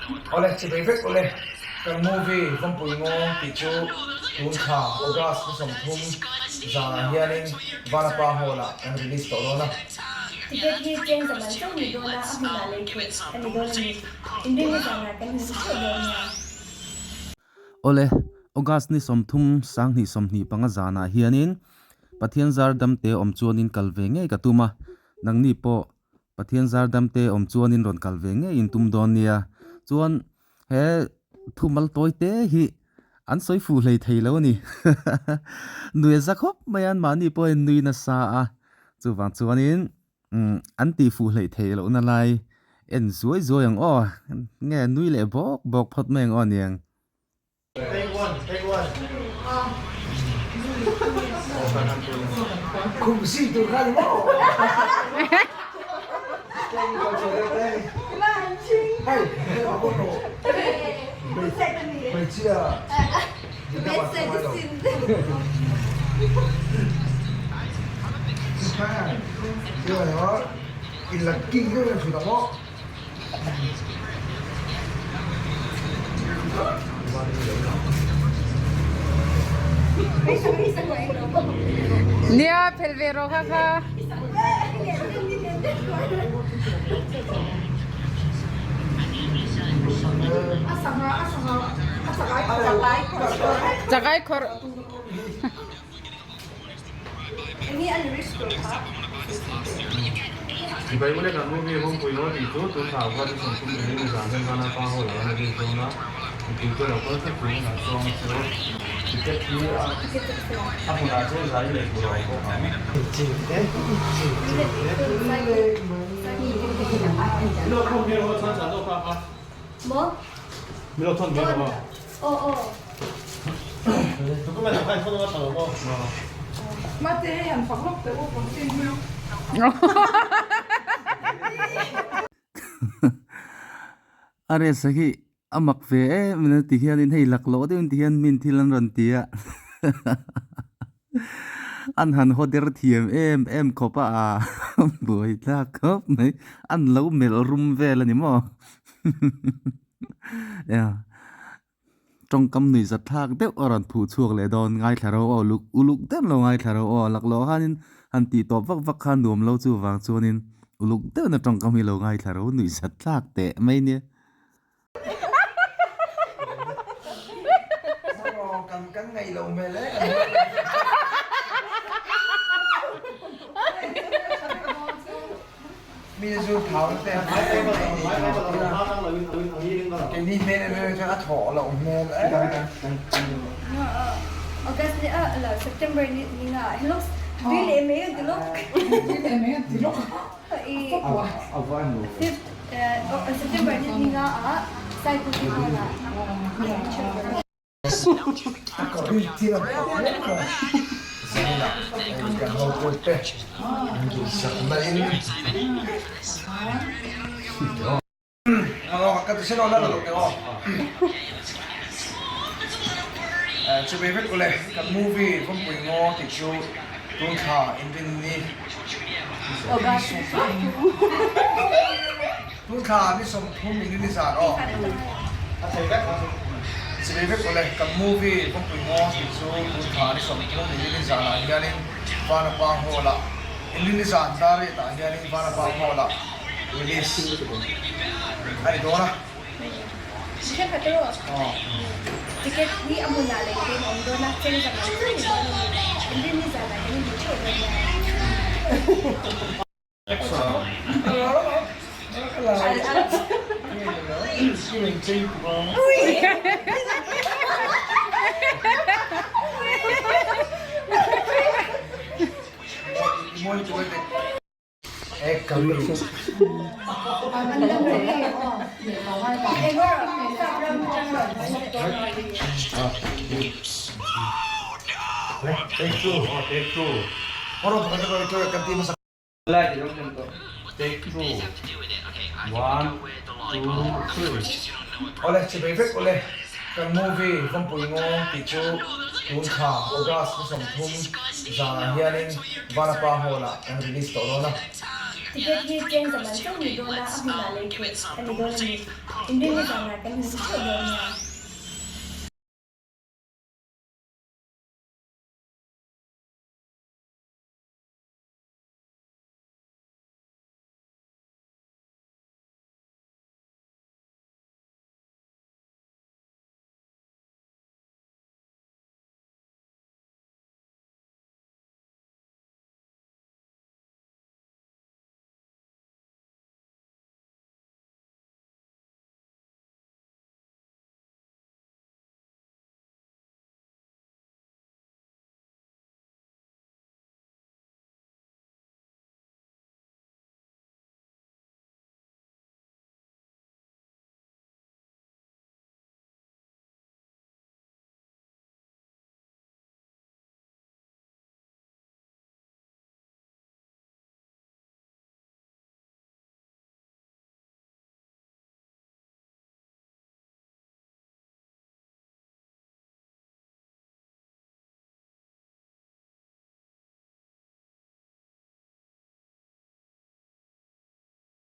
Awle, chibei vek awle. Kan movie Vampui Ngaw tih chu tun thla August ni 30 zanah hianin Vanapa Hall-ah kan release tawh dawn a. Ticket hi cheng zaman chauh ni dawn a, a hmunah lei theih a ni dawn a ni. Inrinni zanah kan hmu theuh dawn nia. Awle, August ni 30 2025 zanah hianin Pathian zar damte awm chuanin kal ve ngei ka tum a, nangni pawh Pathian zar damte awm chuanin rawn kal ve ngei in tum dawn nia. Chuan he thumal tawi te hi an sawi fuh hlei thei lo a ni. Nui a za khawp mai a, mahni pawhin nui nasa a, chuvang chuanin an tih fuh hleih theih lohna lai en zuai zuai ang aw, nge nui leh bawk bawk phawt mai ang aw aniang. Take one, take one. Khum si tur kha ni maw? Hei, hmeichhia in la king deuh in hrut ang aw. Nia phel ve rawh kha kha. Chakai khawrh. Sipai ule kan movie Hawngpui Ngaw tih chu tun thla khuan 30 leh ni zan hian Vana pa hall ah an release dawn a, mipui te lo kal theuh turin an sawm a chu. Ticket hi a hmunah chuan zai leh tur a awm bawk ang. A resa hi a mak ve em em a ti hianin hei laklawh deuhin ti hian min thil an rawn ti a an han haw der thiam em em khawp a buai thlak khawp mai an lo melh rum vel a ni maw. Tawngkam nui zat thlak deuh a rawn phuh chhuak leh dawn ngaithla ro aw luk uluk deuh lo ngaithla ro aw laklawh khanin han tih tawp vak vak khan nuam lo chu vang chuanin uluk deuhna tawngkam hi lo ngaithla ro nui zat thlak teh mai nia. Kan ngaih loh hmel e. Mi zu thau te a Keini hmel em em chuan a thawh loh hmel em. August ni a lo September ni ni nga hello tui leh mai an ti lawk tui leh mai an ti lawk i fifth September ni ni nga a Saipui hall ah. Chubei vek ule kan movie Vampui Ngaw tih chu tun thla inrinni Tun thla ni 30 inrinni zan aw. Chibei vek ule kan movie Vampui Ngaw tih chu tun thla ni 30 inrinni zanah hianin Vanapa Hall-ah inrinni zan dar riatah hianin Vanapa Hall-ah release a ni dawn a. Thenkhat erawh ticket hi a hmunah lei theih in awm dawn a, cheng zan ang chu ni dawn a ni. Inrinni zanah kan inhmu theuh dawn nia. Awle chibei vek ule kan movie Vampui Ngaw tih chu tun thla August ni 30 zanah hianin Vanapa Hall ah kan release tawh dawn a. Ticket hi cheng zaman chauh ni dawn a, a hmunah lei theih a ni dawn a ni. Inrinni zanah kan hmu theuh dawn nia.